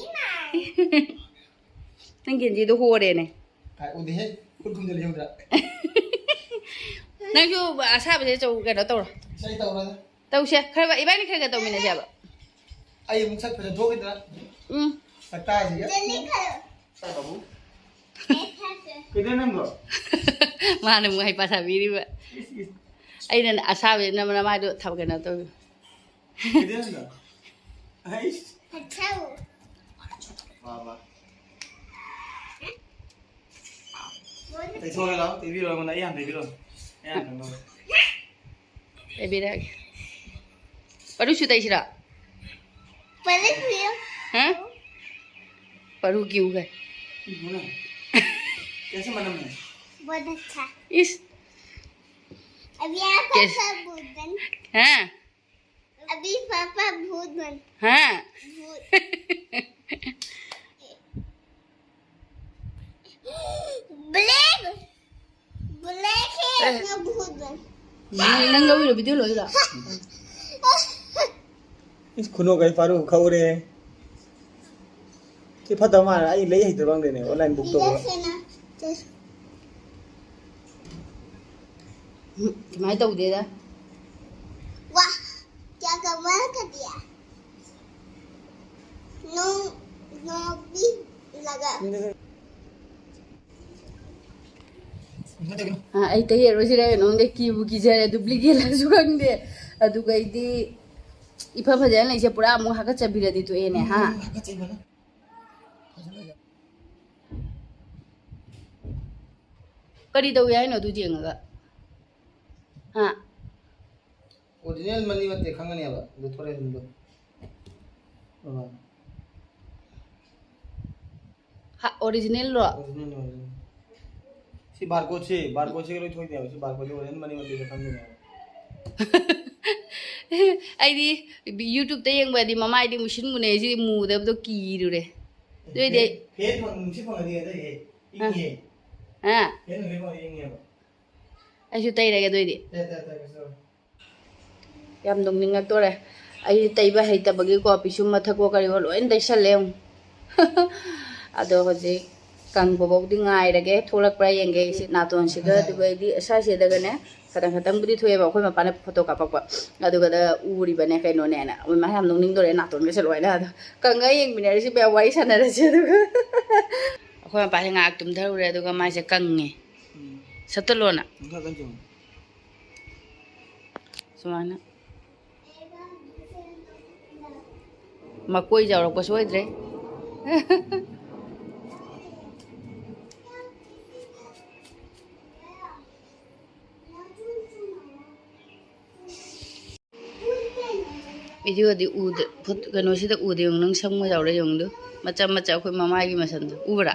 Very nice꯫ ꯅꯪ ꯒꯦꯟꯖꯤꯗꯣ ꯍꯣꯔꯦꯅꯦ꯫ ꯀꯥꯏ ꯎꯗꯦꯍꯦ? ꯈꯨꯠ ꯈꯨꯝꯖꯤꯜꯂ ꯌꯦꯡꯉꯨꯗ꯭ꯔꯥ? ꯅꯪꯁꯨ ꯑꯁꯥꯕꯁꯦ ꯆꯧ-, ꯀꯩꯅꯣ ꯇꯧꯔꯣ꯫ ꯏꯁꯩ ꯇꯧꯔꯣꯏꯗ꯫ ꯇꯧꯁꯦ꯫ ꯈꯔ ꯏꯕꯥꯅꯤ ꯈꯔ ꯈꯔ ꯇꯧꯃꯤꯟꯅꯁꯦꯕ꯫ ꯑꯩ ꯑꯃꯨꯛ ꯁꯛ ꯐꯖ ꯊꯣꯛꯈꯤꯗ꯭ꯔꯥ? ꯎꯝ꯫ ꯁꯛꯇꯥꯁꯤꯒ꯫ ꯖꯦꯂꯤ ꯈꯔ꯫ ꯁꯛ ꯕꯥꯕꯨ꯫ ꯀꯩꯗꯧꯔꯦ ꯅꯪꯗꯣ? ꯃꯥꯅ ꯑꯃꯨꯛ ꯍꯩꯄꯥ ꯁꯥꯕꯤꯔꯤꯕ꯫ ꯏꯁ, ꯏꯁ꯫ ꯑꯩꯅ ꯑꯁꯥꯕꯁꯤꯅ ꯅꯃꯥꯏꯗꯣ ꯊꯕꯛ ꯀꯩꯅꯣ ꯇꯧ꯫ ꯀꯩꯗꯧꯔꯦ ꯅꯪꯗꯣ? ꯑꯩꯁ꯫ ꯑꯆꯧ꯫ ꯋꯥ, ꯋꯥ꯫ ꯇꯩꯊꯣꯛꯑꯒꯦ ꯂꯥꯛꯑꯣ, ꯇꯩꯕꯤꯔꯣ ꯑꯩꯉꯣꯟꯗ, ꯑꯩ ꯍꯥꯟꯅ ꯇꯩꯕꯤꯔꯣ꯫ ꯑꯩ ꯍꯥꯟꯅ ꯀꯩꯅꯣ ꯇꯧꯒꯦ꯫ ꯇꯩꯕꯤꯔꯛꯑꯒꯦ꯫ ꯄꯔꯨꯁꯨ ꯇꯩꯁꯤꯔꯣ? ꯄꯔꯨ ꯀ꯭ꯌꯨ꯫ ꯍꯥ? ꯄꯔꯨ ꯀ꯭ꯌꯨ ꯀꯥꯏ꯫ ꯏꯕꯨꯡꯉꯣ꯫ कैसे मालूम है? बहुत अच्छा। इस अभी यहाँ कैस- पापा भूत बन हाँ अभी पापा भूत बन हाँ भूत ब्लैक ब्लैक है अपना भूत बन ꯅꯪ ꯅꯪ ꯂꯧꯔꯤꯔꯣ ꯚꯤꯗꯤꯑꯣ ꯂꯧꯔꯤꯔꯣ इस खुनो गए फारू खाओ रे। कि फता मार आई ले ही तो रंग देने ऑनलाइन बुक तो इधर से ना तो ꯎꯝ, ꯀꯃꯥꯏꯅ ꯇꯧꯗꯦꯗ वाह क्या कमाल कर दिया नो नो भी लगा ꯑꯥ, ꯑꯩ ꯇꯩꯔꯔꯣꯏꯁꯤꯔ ꯀꯩꯅꯣ ꯈꯪꯗꯦ, ꯀꯤꯕꯨ ꯀꯤꯖꯔꯦ, ꯗꯨꯄ꯭ꯂꯤꯀꯦꯠꯂꯁꯨ ꯈꯪꯗꯦ꯫ ꯑꯗꯨꯒ ꯑꯩꯗꯤ ꯏꯐ ꯐꯖꯅ ꯂꯩꯁꯦ ꯄꯨꯔꯥ ꯑꯃꯨꯛ ꯍꯥꯀꯠꯆꯕꯤꯔꯗꯤ ꯇꯣꯛꯑꯦꯅꯦ ꯍꯥ꯫ ꯀꯔꯤ ꯇꯧꯏ ꯍꯥꯏꯅꯣ ꯑꯗꯨ ꯌꯦꯡꯉꯒ? ꯍꯥ? ꯑꯣꯔꯤꯖꯤꯅꯦꯜ ꯃꯅꯤ ꯅꯠꯇꯦ ꯈꯪꯒꯅꯦꯕ ꯑꯗꯨ ꯊꯣꯔꯦꯟꯗꯣ꯫ ꯑꯥ꯫ ꯍꯥ, ꯑꯣꯔꯤꯖꯤꯅꯦꯜꯔꯣ? Original original. ꯁꯤ ꯕꯥꯔꯀꯣꯗꯁꯤ ꯕꯥꯔꯀꯣꯗꯁꯤꯒ ꯂꯣꯏ ꯊꯣꯛꯏꯅꯦꯕ꯫ ꯁꯤ ꯕꯥꯔꯀꯣꯗꯁꯤ ꯑꯣꯔꯤꯖꯤꯅꯦꯜ ꯃꯅꯤ ꯅꯠꯇꯦ ꯈꯪꯒꯅꯦꯕ꯫ ꯑꯩꯗꯤ ꯌꯨꯇ꯭ꯌꯨꯕꯇ ꯌꯦꯡꯕꯗꯤ ꯃꯃꯥꯏꯗꯤ ꯃꯨꯁꯤꯟ ꯃꯨꯅꯩ, ꯁꯤꯗꯤ ꯃꯨꯗꯕꯗꯣ ꯀꯤꯔꯨꯔꯦ꯫ ꯑꯗꯨꯏꯗꯤ ꯑꯩ ꯐꯦꯟ ꯐꯪ- ꯅꯨꯡꯁꯤꯠ ꯐꯪꯉꯗꯤ ꯍꯦꯛꯇ ꯍꯦ ꯏꯪꯉꯦ꯫ ꯑꯥ, ꯐꯦꯟ ꯅꯨꯡꯁꯤꯠ ꯐꯪꯉꯗꯤ ꯏꯪꯉꯦꯕ꯫ ꯑꯩꯁꯨ ꯇꯩꯔꯒꯦ ꯑꯗꯨꯏꯗꯤ꯫ ꯇꯦ ꯇꯦ ꯇꯦ ꯀꯩꯁꯨ ꯇꯧꯔꯣꯏ꯫ ꯌꯥꯝ ꯅꯣꯛꯅꯤꯡꯉꯛꯇꯣꯔꯦ꯫ ꯑꯩ ꯇꯩꯕ ꯍꯩꯇꯕꯒꯤꯀꯣ ꯄꯤꯁꯨꯝ ꯃꯊꯛꯄꯣ ꯀꯔꯤꯋꯣ ꯂꯣꯏ ꯇꯩꯁꯜꯂꯦ ꯑꯃꯨꯛ꯫ ꯑꯗꯣ ꯍꯧꯖꯤꯛ ꯀꯪꯕꯐꯧꯗꯤ ꯉꯥꯏꯔꯒꯦ, ꯊꯣꯛꯂꯛꯄ꯭ꯔꯥ ꯌꯦꯡꯒꯦ꯫ ꯑꯩꯁꯤ ꯅꯥꯇꯣꯟꯁꯤꯒ ꯑꯗꯨꯒ ꯑꯩꯗꯤ ꯁ꯭ꯋꯥꯏꯁꯤꯗꯒꯅꯦ ꯈꯇꯪ ꯈꯇꯪꯕꯨꯗꯤ ꯊꯣꯛꯑꯦꯕ꯫ ꯑꯩꯈꯣꯏ ꯃꯄꯥꯅ ꯐꯣꯇꯣ ꯀꯥꯞꯄꯛꯄ ꯑꯗꯨꯒꯗ ꯎꯔꯤꯕꯅꯦ ꯀꯩꯅꯣꯅꯦꯅ꯫ ꯑꯩꯈꯣꯏ ꯃꯥ ꯌꯥꯝ ꯅꯣꯛꯅꯤꯡꯗꯣꯔꯦ ꯅꯥꯇꯣꯟꯒꯁꯦ ꯂꯣꯏꯅ꯫ ꯑꯗꯣ ꯀꯪꯉ ꯌꯦꯡꯃꯤꯟꯅꯔꯁꯤ ꯃꯌꯥꯝ, ꯋꯥꯔꯤ ꯁꯥꯟꯅꯔꯁꯤ꯫ ꯑꯗꯨꯒ ꯑꯩꯈꯣꯏ ꯃꯄꯥꯁꯦ ꯉꯥꯏꯍꯥꯛ ꯇꯨꯝꯊꯔꯨꯔꯦ ꯑꯗꯨꯒ ꯃꯥꯁꯦ ꯀꯪꯉꯦ꯫ ꯁꯠꯇꯂꯣꯅ ꯃꯈꯥ ꯀꯟ ꯆꯣꯡꯉꯨ꯫ ꯁꯨꯃꯥꯏꯅ ꯃꯀꯣꯏ ꯆꯥꯎꯔꯛꯄ ꯁꯣꯏꯗ꯭ꯔꯦ꯫ ꯚꯤꯗꯤꯑꯣꯗꯤ ꯎꯗꯦ, ꯐꯨꯠ- ꯀꯩꯅꯣꯁꯤꯗ ꯎꯗꯦ꯫ ꯌꯦꯡꯉꯨ, ꯅꯪ ꯁꯝꯒ ꯌꯥꯎꯔꯦ ꯌꯦꯡꯉꯨꯗꯨ꯫ ꯃꯆꯥ ꯃꯆꯥ ꯑꯩꯈꯣꯏ ꯃꯃꯥꯏꯒꯤ ꯃꯁꯝꯗꯣ ꯎꯕ꯭ꯔꯥ?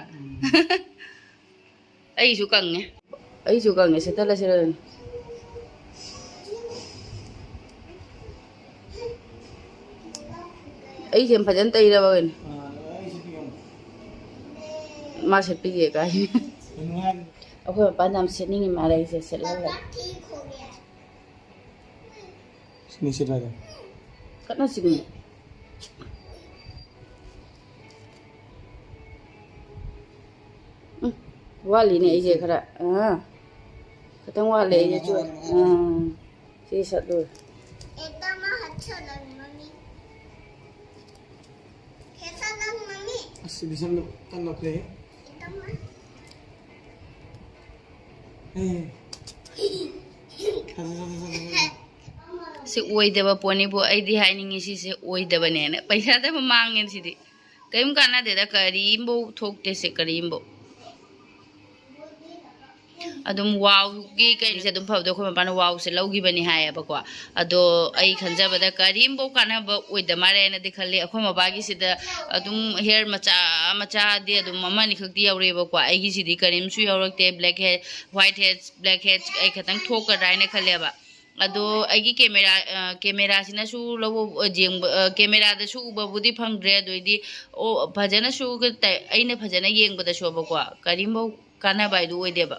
ꯑꯩꯁꯨ ꯀꯪꯉꯦ꯫ ꯑꯩꯁꯨ ꯀꯪꯉꯦ, ꯁꯦꯠꯇꯠꯂꯁꯤꯔ ꯈꯪꯗꯦ꯫ ꯑꯩꯁꯦ ꯐꯖꯅ ꯇꯩꯔꯕ ꯀꯩꯅꯣ? ꯃꯥ ꯁꯦꯠꯄꯤꯒꯦ ꯀꯥꯏ꯫ ꯑꯩꯈꯣꯏ ꯃꯄꯥꯟꯗ ꯌꯥꯝ ꯁꯦꯠꯅꯤꯡꯉꯤ ꯃꯥꯜꯂꯦ, ꯑꯩꯁꯦ ꯁꯦꯠꯍꯜꯂꯦ꯫ ꯁꯤꯅꯤ ꯁꯦꯠꯂꯒ꯫ ꯀꯟꯅ ꯆꯤꯡꯉꯤ꯫ ꯎꯝ, ꯋꯥꯠꯂꯤꯅꯦ ꯑꯩꯁꯦ ꯈꯔ꯫ ꯑꯥ, ꯈꯤꯇꯪ ꯋꯥꯠꯂꯦ ꯑꯩꯁꯦ ꯆꯨ-, ꯑꯥ, ꯁꯤ ꯁꯠꯂꯨꯔꯦ꯫ एकदम अच्छा लग मम्मी। कैसा लग मम्मी? ꯑꯁ, ꯁꯤꯗꯤ ꯁꯝꯗꯣ ꯀꯟꯅ ꯂꯧꯈꯠꯂꯦ꯫ एकदम। ꯑꯦ꯫ ꯁꯠ, ꯁꯠ, ꯁꯠ, ꯁꯠ, ꯁꯠ꯫ ꯁꯤ ꯑꯣꯏꯗꯕ ꯄꯣꯠꯅꯤꯕꯨ ꯑꯩꯗꯤ ꯍꯥꯏꯅꯤꯡꯉꯤ, ꯁꯤꯁꯦ ꯑꯣꯏꯗꯕꯅꯦꯅ꯫ ꯄꯩꯁꯥꯗꯕꯨ ꯃꯥꯡꯉꯦ ꯁꯤꯗꯤ꯫ ꯀꯔꯤꯝ ꯀꯥꯟꯅꯗꯦꯗ, ꯀꯔꯤꯝꯐꯧ ꯊꯣꯛꯇꯦ ꯁꯤ, ꯀꯔꯤꯝꯐꯧ꯫ ꯑꯗꯨꯝ ꯋꯥꯎꯒꯤ ꯀꯩꯅꯣꯁꯦ ꯑꯗꯨꯝ ꯐꯕꯗꯣ ꯑꯩꯈꯣꯏ ꯃꯄꯥꯅ ꯋꯥꯎꯁꯦ ꯂꯧꯈꯤꯕꯅꯤ ꯍꯥꯏꯌꯦꯕꯀꯣ꯫ ꯑꯗꯣ ꯑꯩ ꯈꯟꯖꯕꯗ ꯀꯔꯤꯝꯐꯧ ꯀꯥꯟꯅꯕ ꯑꯣꯏꯗ ꯃꯥꯜꯂꯦꯅꯗꯤ ꯈꯜꯂꯤ꯫ ꯑꯩꯈꯣꯏ ꯃꯕꯥꯒꯤꯁꯤꯗ ꯑꯗꯨꯝ ꯍꯦꯌꯔ ꯃꯆꯥ ꯃꯆꯥꯗꯤ ꯑꯗꯨꯝ ꯑꯃꯅꯤ ꯈꯛꯇꯤ ꯌꯥꯎꯔꯛꯑꯦꯕꯀꯣ꯫ ꯑꯩꯒꯤꯁꯤꯗꯤ ꯀꯔꯤꯝꯁꯨ ꯌꯥꯎꯔꯛꯇꯦ꯫ Black head, white head, black head ꯑꯩ ꯈꯤꯇꯪ ꯊꯣꯛꯀꯗ꯭ꯔꯥ ꯍꯥꯏꯅ ꯈꯜꯂꯦꯕ꯫ ꯑꯗꯣ ꯑꯩꯒꯤ ꯀꯦꯃꯦꯔꯥ, ꯑ, ꯀꯦꯃꯦꯔꯥꯁꯤꯅꯁꯨ ꯂꯧꯕ, ꯑ, ꯌꯦꯡꯕ, ꯑ, ꯀꯦꯃꯦꯔꯥꯗꯁꯨ ꯎꯕꯕꯨꯗꯤ ꯐꯪꯗ꯭ꯔꯦ꯫ ꯑꯗꯨ ꯑꯣꯏꯗꯤ, ꯑꯣ, ꯐꯖꯅꯁꯨ ꯀ-, ꯇ-, ꯑꯩꯅ ꯐꯖꯅ ꯌꯦꯡꯕꯗꯁꯨꯕꯀꯣ, ꯀꯔꯤꯝꯐꯧ ꯀꯥꯟꯅꯕ ꯍꯥꯏꯗꯨ ꯑꯣꯏꯗꯦꯕ꯫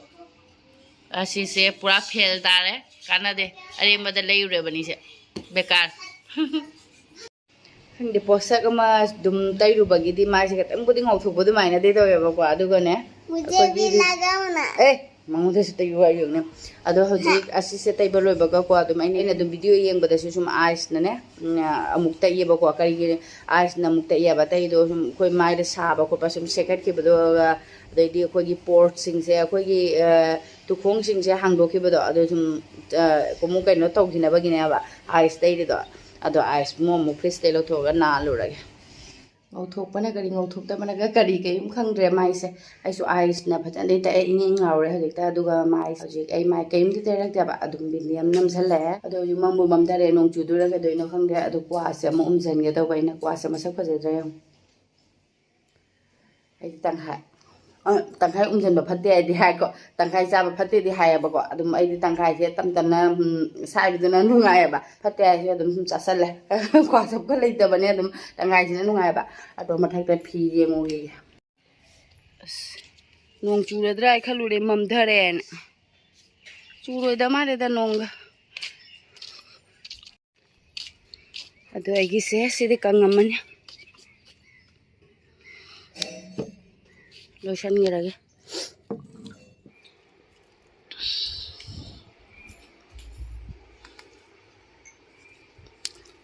ꯑꯁꯤꯁꯦ ꯄꯨꯔꯥ ꯐꯦꯜ ꯇꯥꯔꯦ, ꯀꯥꯟꯅꯗꯦ꯫ ꯑꯔꯦꯝꯕꯗ ꯂꯩꯔꯨꯔꯕꯅꯤꯁꯦ, ꯕꯦꯀꯥꯔ꯫ ꯈꯪꯗꯦ, ꯄꯣꯠꯁꯛ ꯑꯃ ꯑꯗꯨꯝ ꯇꯩꯔꯨꯕꯒꯤꯗꯤ ꯃꯥꯏꯁꯦ ꯈꯤꯇꯪꯕꯨꯗꯤ ꯉꯧꯊꯣꯛꯄ ꯑꯗꯨꯃꯥꯏꯅꯗꯤ ꯇꯧꯋꯦꯕꯀꯣ꯫ ꯑꯗꯨꯒꯅꯦ, ꯃꯨꯖꯦ ꯑꯩꯈꯣꯏꯒꯤ ꯂꯒꯥꯎꯅ꯫ ꯑꯦ, ꯃꯉꯣꯟꯗꯁꯨ ꯇꯩꯌꯨ ꯍꯥꯏꯌꯨꯅꯦ꯫ ꯑꯗꯣ ꯍꯧꯖꯤꯛ ꯑꯁꯤꯁꯦ ꯇꯩꯕ ꯂꯣꯏꯕꯒꯀꯣ, ꯑꯗꯨꯝ ꯑꯩꯅ, ꯑꯩꯅ ꯑꯗꯨꯝ ꯚꯤꯗꯤꯑꯣ ꯌꯦꯡꯕꯗꯁꯨ ꯁꯨꯝ ꯑꯥꯏꯁꯅꯅꯦ, ꯎꯝ, ꯑꯃꯨꯛ ꯇꯩꯌꯦꯕꯀꯣ꯫ ꯀꯔꯤꯒꯤ ꯑꯥꯏꯁꯅ ꯑꯃꯨꯛ ꯇꯩꯌꯦꯕ? ꯇꯩꯗꯣ ꯁꯨꯝ ꯑꯩꯈꯣꯏ ꯃꯥꯏꯗ ꯁꯥꯕ ꯈꯣꯠꯄ ꯁꯨꯝ ꯁꯦꯀꯠꯈꯤꯕꯗꯣ, ꯑꯗꯩꯗꯤ ꯑꯩꯈꯣꯏꯒꯤ ꯄꯣꯔꯁꯤꯡꯁꯦ, ꯑꯩꯈꯣꯏꯒꯤ, ꯑ, ꯇꯨꯈꯣꯡꯁꯤꯡꯁꯦ ꯍꯥꯡꯗꯣꯛꯈꯤꯕꯗꯣ, ꯑꯗꯨ ꯁꯨꯝ, ꯑ, ꯑꯃꯨꯛ ꯀꯩꯅꯣ ꯇꯧꯈꯤꯅꯕꯒꯤꯅꯦꯕ ꯑꯥꯏꯁ ꯇꯩꯔꯤꯗꯣ꯫ ꯑꯗꯣ ꯑꯥꯏꯁ ꯑꯃꯨꯛ, ꯑꯃꯨꯛ ꯐ꯭ꯔꯤꯖꯇꯩ ꯂꯧꯊꯣꯛꯑꯒ ꯅꯥꯜꯂꯨꯔꯒꯦ꯫ ꯉꯧꯊꯣꯛꯄꯅ ꯀꯔꯤ, ꯉꯧꯊꯣꯛꯇꯕꯅꯒ ꯀꯔꯤ, ꯀꯔꯤꯝ ꯈꯪꯗ꯭ꯔꯦ ꯃꯥꯏꯁꯦ꯫ ꯑꯩꯁꯨ ꯑꯥꯏꯁꯅ ꯐꯖꯅꯗꯤ ꯇꯩ-, ꯏꯪ ꯏꯪ ꯂꯥꯎꯔꯦ ꯍꯧꯖꯤꯛꯇ꯫ ꯑꯗꯨꯒ ꯃꯥꯏ ꯍꯧꯖꯤꯛ ꯑꯩ ꯃꯥꯏ ꯀꯔꯤꯝꯇ ꯇꯩꯔꯛꯇꯦꯕ, ꯑꯗꯨꯝ ꯃꯤꯗꯤꯌꯝ ꯅꯝꯁꯜꯂꯛꯑꯦ꯫ ꯑꯗꯣ ꯍꯧꯖꯤꯛ ꯃꯝꯕꯨ ꯃꯝꯊꯔꯦ, ꯅꯣꯡ ꯆꯨꯗꯣꯏꯔꯥ ꯀꯩꯗꯣꯏꯅꯣ ꯈꯪꯗꯦ꯫ ꯑꯗꯣ ꯀ꯭ꯋꯥꯁꯦ ꯑꯃꯨꯛ ꯎꯝꯁꯤꯟꯒꯦ ꯇꯧꯕ ꯑꯩꯅ, ꯀ꯭ꯋꯥꯁꯦ ꯃꯁꯛ ꯐꯖꯗ꯭ꯔꯥ ꯌꯦꯡꯉꯨ꯫ ꯑꯩꯗꯤ ꯇꯪꯈꯥꯏ꯫ ꯑ, ꯇꯪꯈꯥꯏ ꯎꯝꯖꯤꯟꯕ ꯐꯠꯇꯦ ꯍꯥꯏꯗꯤ ꯍꯥꯏꯀꯣ, ꯇꯪꯈꯥꯏ ꯆꯥꯕ ꯐꯠꯇꯦꯗꯤ ꯍꯥꯏꯌꯦꯕꯀꯣ꯫ ꯑꯗꯨꯝ ꯑꯩꯗꯤ ꯇꯪꯈꯥꯏꯁꯦ ꯇꯞ ꯇꯞꯅ, ꯎꯝ, ꯁꯥꯏꯕꯗꯨꯅ ꯅꯨꯡꯉꯥꯏꯌꯦꯕ꯫ ꯐꯠꯇꯦ ꯍꯥꯏꯁꯦ ꯑꯗꯨꯝ ꯁꯨꯝ ꯆꯥꯁꯜꯂꯦ꯫ ꯀ꯭ꯋꯥ ꯆꯞꯀ ꯂꯩꯇꯕꯅꯦ, ꯑꯗꯨꯝ ꯇꯪꯈꯥꯏꯁꯤꯅ ꯅꯨꯡꯉꯥꯏꯌꯦꯕ꯫ ꯑꯗꯣ ꯃꯊꯛꯇ ꯐꯤ ꯌꯦꯡꯉꯨꯒꯤꯒꯦ꯫ ꯑꯁ, ꯅꯣꯡ ꯆꯨꯔꯗ꯭ꯔꯥ ꯍꯥꯏ ꯈꯜꯂꯨꯔꯦ, ꯃꯝꯊꯔꯦꯅ꯫ ꯆꯨꯔꯣꯏꯗ ꯃꯥꯜꯂꯦꯗ ꯅꯣꯡꯒ꯫ ꯑꯗꯨ ꯑꯩꯒꯤꯁꯦ ꯁꯤꯗꯤ ꯀꯪꯉꯝꯃꯅꯤ꯫ ꯂꯣꯏꯁꯟꯈ꯭ꯔꯒꯦ꯫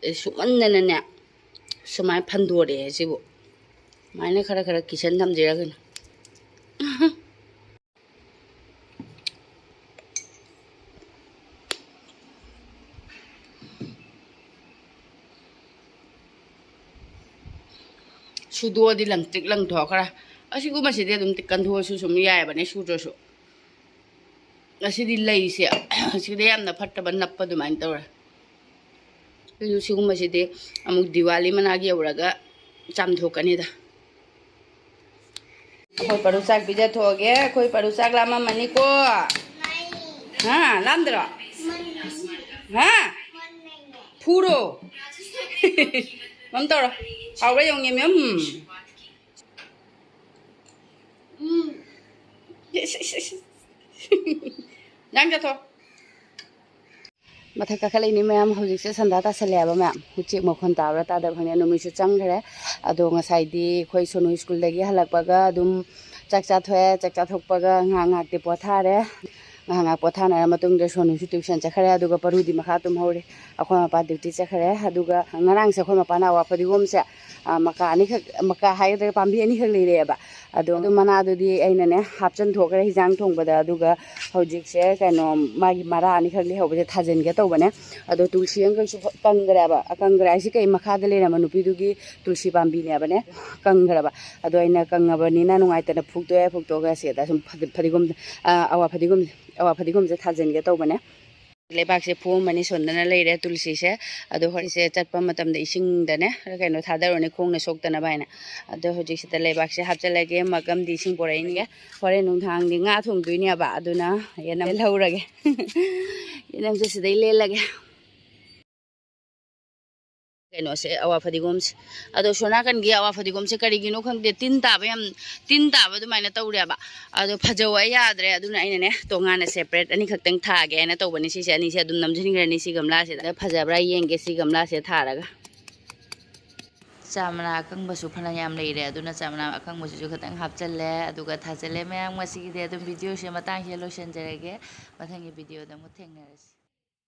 ꯑꯦ, ꯁꯨꯃꯟꯗꯅꯅꯦ, ꯁꯨꯃꯥꯏꯅ ꯐꯟꯗꯣꯔꯛꯑꯦ ꯁꯤꯕꯨ꯫ ꯁꯨꯃꯥꯏꯅ ꯈꯔ ꯈꯔ ꯀꯤꯁꯟ ꯊꯝꯖꯔꯒꯅꯤ꯫ ꯁꯨꯗꯣꯛꯑꯗꯤ ꯂꯪꯇ꯭ꯔꯤꯛ ꯂꯪꯊꯣꯛꯈ꯭ꯔꯦ꯫ ꯑꯁꯤꯒꯨꯝꯕꯁꯤꯗꯤ ꯑꯗꯨꯝ ꯀꯟꯊꯣꯛꯑꯁꯨ ꯁꯨꯝ ꯌꯥꯏꯑꯕꯅꯦ, ꯁꯨꯗ꯭ꯔꯁꯨ꯫ ꯑꯁꯤꯗꯤ ꯂꯩꯁꯦ, ꯁꯤꯗ ꯌꯥꯝꯅ ꯐꯠꯇꯕ ꯅꯞꯄ ꯑꯗꯨꯃꯥꯏꯅ ꯇꯧꯔꯦ꯫ ꯑꯗꯨ ꯁꯤꯒꯨꯝꯕꯁꯤꯗꯤ ꯑꯃꯨꯛ ꯗꯤꯋꯥꯂꯤ ꯃꯅꯥꯛ ꯌꯧꯔꯒ ꯆꯥꯝꯊꯣꯛꯀꯅꯤꯗ꯫ ꯑꯩꯈꯣꯏ ꯄꯔꯨ ꯆꯥꯛ ꯄꯤꯖꯊꯣꯛꯑꯒꯦ꯫ ꯑꯩꯈꯣꯏ ꯄꯔꯨ ꯆꯥꯛ ꯂꯥꯝꯃꯝꯃꯅꯤꯀꯣ꯫ ꯍꯥ, ꯂꯥꯝꯗ꯭ꯔꯣ? ꯍꯥ? ꯐꯨꯔꯣ꯫ ꯃꯝ ꯇꯧꯔꯣ꯫ ꯍꯥꯎꯕ꯭ꯔꯥ ꯌꯦꯡꯉꯨꯅꯦ, ꯃꯦꯝ꯫ ꯏꯁ, ꯏꯁ, ꯏꯁ꯫ ꯅꯪ ꯆꯠꯊꯣꯛ꯫ ꯃꯊꯛ ꯀꯥꯈꯠꯂꯛꯏꯅꯤ ꯃꯌꯥꯝ꯫ ꯍꯧꯖꯤꯛꯁꯦ ꯁꯟꯗꯥ ꯇꯥꯁꯜꯂꯦ ꯍꯥꯏꯕ ꯃꯌꯥꯝ꯫ ꯎꯆꯦꯛ ꯃꯈꯣꯟ ꯇꯥꯕ꯭ꯔꯥ ꯇꯥꯗꯕ꯭ꯔꯥ ꯈꯪꯗꯦ, ꯅꯨꯃꯤꯠꯁꯨ ꯆꯪꯈ꯭ꯔꯦ꯫ ꯑꯗꯣ ꯉꯁꯥꯏꯗꯤ ꯑꯩꯈꯣꯏ ꯁꯣꯅꯨ ꯁ꯭ꯀꯨꯜꯗꯒꯤ ꯍꯜꯂꯛꯄꯒ ꯑꯗꯨꯝ ꯆꯥꯛ ꯆꯥꯊꯣꯛꯑꯦ꯫ ꯆꯥꯛ ꯆꯥꯊꯣꯛꯄꯒ ꯉꯥꯏꯍꯥꯛ ꯉꯥꯏꯍꯥꯛꯇꯤ ꯄꯣꯊꯥꯔꯦ꯫ ꯉꯥꯏꯍꯥꯛ ꯉꯥꯏꯍꯥꯛ ꯄꯣꯊꯥꯅꯔ ꯃꯇꯨꯡꯗ ꯁꯣꯅꯨꯁꯨ ꯇ꯭ꯌꯨꯁꯟ ꯆꯠꯈ꯭ꯔꯦ, ꯑꯗꯨꯒ ꯄꯔꯨꯗꯤ ꯃꯈꯥ ꯇꯨꯝꯍꯧꯔꯤ꯫ ꯑꯩꯈꯣꯏ ꯃꯄꯥ ꯗ꯭ꯌꯨꯇꯤ ꯆꯠꯈ꯭ꯔꯦ꯫ ꯑꯗꯨꯒ ꯉꯔꯥꯡꯁꯦ ꯑꯩꯈꯣꯏ ꯃꯄꯥꯅ ꯑꯋꯥ ꯐꯗꯤꯒꯣꯝꯁꯦ, ꯑ, ꯃꯀꯥ ꯑꯅꯤꯈꯛ, ꯃꯀꯥ ꯍꯥꯏꯒꯗ꯭ꯔꯥ, ꯄꯥꯝꯕꯤ ꯑꯅꯤꯈꯛ ꯂꯩꯔꯛꯑꯦꯕ꯫ ꯑꯗꯣ ꯑꯗꯨ ꯃꯅꯥꯗꯨꯗꯤ ꯑꯩꯅꯅꯦ ꯍꯥꯞꯆꯤꯟ ꯊꯣꯛꯈ꯭ꯔꯦ ꯍꯤꯟꯖꯥꯡ ꯊꯣꯡꯕꯗ꯫ ꯑꯗꯨꯒ ꯍꯧꯖꯤꯛꯁꯦ ꯀꯩꯅꯣ, ꯃꯥꯒꯤ ꯃꯔꯥ ꯑꯅꯤꯈꯛ ꯂꯩꯍꯧꯕꯁꯦ ꯊꯥꯖꯤꯟꯒꯦ ꯇꯧꯕꯅꯦ꯫ ꯑꯗꯣ ꯇꯨꯜꯁꯤ ꯑꯃꯈꯛꯁꯨ ꯀꯪꯈ꯭ꯔꯦꯕ꯫ ꯀꯪꯈ꯭ꯔꯦ ꯍꯥꯏꯁꯦ ꯀꯩ, ꯃꯈꯥꯗ ꯂꯩꯔꯝꯕ ꯅꯨꯄꯤꯗꯨꯒꯤ ꯇꯨꯜꯁꯤ ꯄꯥꯝꯕꯤꯅꯦꯕꯅꯦ, ꯀꯪꯈ꯭ꯔꯕ꯫ ꯑꯗꯣ ꯑꯩꯅ ꯀꯪꯉꯕꯅꯤꯅ ꯅꯨꯡꯉꯥꯏꯇꯅ ꯐꯨꯛꯇꯣꯛꯑꯦ꯫ ꯐꯨꯛꯇꯣꯛꯑꯒ ꯁꯤꯗ ꯁꯨꯝ ꯐꯗꯤ-, ꯐꯗꯤꯒꯣꯝ, ꯑ, ꯑꯋꯥ ꯐꯗꯤꯒꯣꯝ, ꯑꯋꯥ ꯐꯗꯤꯒꯣꯝꯁꯦ ꯊꯥꯖꯤꯟꯒꯦ ꯇꯧꯕꯅꯦ꯫ ꯂꯩꯕꯥꯛꯁꯦ ꯐꯨꯝꯃꯅꯤ, ꯁꯣꯟꯗꯅ ꯂꯩꯔꯦ ꯇꯨꯜꯁꯤꯁꯦ꯫ ꯑꯗꯣ ꯍꯣꯔꯦꯟꯁꯦ ꯆꯠꯄ ꯃꯇꯝꯗ ꯏꯁꯤꯡꯗꯅꯦ ꯀꯩꯅꯣ ꯊꯥꯗꯔꯨꯔꯅꯤ, ꯈꯣꯡꯅ ꯁꯣꯛꯇꯅꯕ ꯍꯥꯏꯅ꯫ ꯑꯗꯣ ꯍꯧꯖꯤꯛꯁꯤꯗ ꯂꯩꯕꯥꯛꯁꯦ ꯍꯥꯞꯆꯤꯜꯂꯒꯦ, ꯃꯒꯝꯗꯤ ꯏꯁꯤꯡ ꯄꯨꯔꯛꯏꯅꯦ꯫ ꯍꯣꯔꯦꯟ ꯅꯨꯡꯗꯥꯡꯗꯤ ꯉꯥ ꯊꯣꯡꯗꯣꯏꯅꯦꯕ, ꯑꯗꯨꯅ ꯌꯦꯅꯝ ꯂꯧꯔꯒꯦ꯫ ꯌꯦꯅꯝꯁꯦ ꯁꯤꯗꯩ ꯂꯦꯜꯂꯒꯦ꯫ ꯀꯩꯅꯣꯁꯦ, ꯑꯋꯥ ꯐꯗꯤꯒꯣꯝꯁꯦ꯫ ꯑꯗꯣ ꯁꯣꯝ ꯅꯥꯀꯟꯒꯤ ꯑꯋꯥ ꯐꯗꯤꯒꯣꯝꯁꯦ ꯀꯔꯤꯒꯤꯅꯣ ꯈꯪꯗꯦ, ꯇꯤꯟ ꯇꯥꯕ ꯌꯥꯝ, ꯇꯤꯟ ꯇꯥꯕ ꯑꯗꯨꯃꯥꯏꯅ ꯇꯧꯔꯦꯕ꯫ ꯑꯗꯣ ꯐꯖꯧ ꯍꯥꯏ ꯌꯥꯗ꯭ꯔꯦ, ꯑꯗꯨꯅ ꯑꯩꯅꯅꯦ ꯇꯣꯉꯥꯟꯅ separate ꯑꯅꯤꯈꯛꯇꯪ ꯊꯥꯒꯦ ꯍꯥꯏꯅ ꯇꯧꯕꯅꯤ꯫ ꯁꯤꯁꯦ ꯑꯅꯤꯁꯦ ꯑꯗꯨꯝ ꯅꯝꯁꯤꯟꯈ꯭ꯔꯅꯤ ꯁꯤ ꯒꯝꯂꯥꯁꯤꯗ꯫ ꯐꯖꯕ꯭ꯔꯥ ꯌꯦꯡꯒꯦ ꯁꯤ ꯒꯝꯂꯥꯁꯦ ꯊꯥꯔꯒ꯫ ꯆꯥ ꯃꯅꯥ ꯑꯀꯪꯕꯁꯨ ꯐꯅ ꯌꯥꯝ ꯂꯩꯔꯦ, ꯑꯗꯨꯅ ꯆꯥ ꯃꯅꯥ ꯑꯀꯪꯕꯁꯤꯁꯨ ꯈꯤꯇꯪ ꯍꯥꯞꯆꯜꯂꯦ꯫ ꯑꯗꯨꯒ ꯊꯥꯖꯜꯂꯦ ꯃꯌꯥꯝ꯫ ꯉꯁꯤꯒꯤꯗꯤ ꯑꯗꯨꯝ videoꯁꯦ ꯃꯇꯥꯡꯁꯤꯗ ꯂꯣꯏꯁꯤꯟꯖꯔꯒꯦ꯫ ꯃꯊꯪꯒꯤ videoꯗ ꯑꯃꯨꯛ ꯊꯦꯡꯅꯔꯁꯤ꯫